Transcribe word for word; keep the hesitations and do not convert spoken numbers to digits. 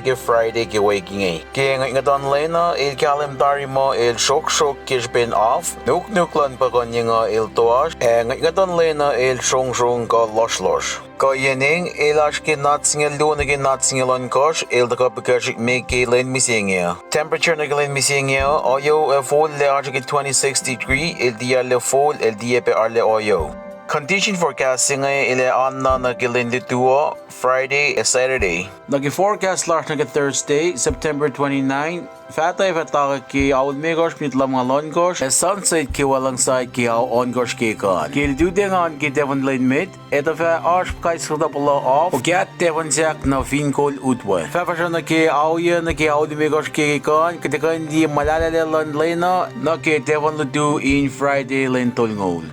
ke Friday ke week inge. Ke ngwetngwet luhn lwen uh el kahlwem tari muh el sroksrok ke srihpen af, nuknuk luhn puhkuhnyeng uh el toasr, ac ngwetngwet luhn lwen uh el srongsrong kuh lohsrlohsr. Kuhiyacn eng el oasr ke not singucul luo nuh ke not singucul ohnkohsr, el tuhkuh pihkacsrihk me ke lwen mihsenge uh. Temperature nuh ke lwen mihsenge uh, ohiyac uh fohlac oasr ke twenty-six degree, el tiac arlac fohl, el tiac pac arlac ohiyac. Condition forecast se inge el ac oanna nuh ke lwen lutu uh, Friday ac Saturday. Nuh ke forecast lasr nuh ke Thursday, September twenty-nine, faht uh ac fah takek ke ao limekohsr minit lumngaul ohnkohsr, ac sunset ke wacluhngsaid ke ao ohnkohsr ke ekuh an. Ke lututacng an ke tahfuhn lwen met, ac tuh fah oasr kais kuhtuh puhluh af, fuhkah tahfuhn sahk nuh fin kol utwe. Fah fahsruh nuh ke ao yuc nuh ke ao limekohsr ke ekuh an, kuht ac kuh in liye muhlahlahllah luhn lwen uh nuh ke tahfuhn lutu in Friday lwen tolngoul.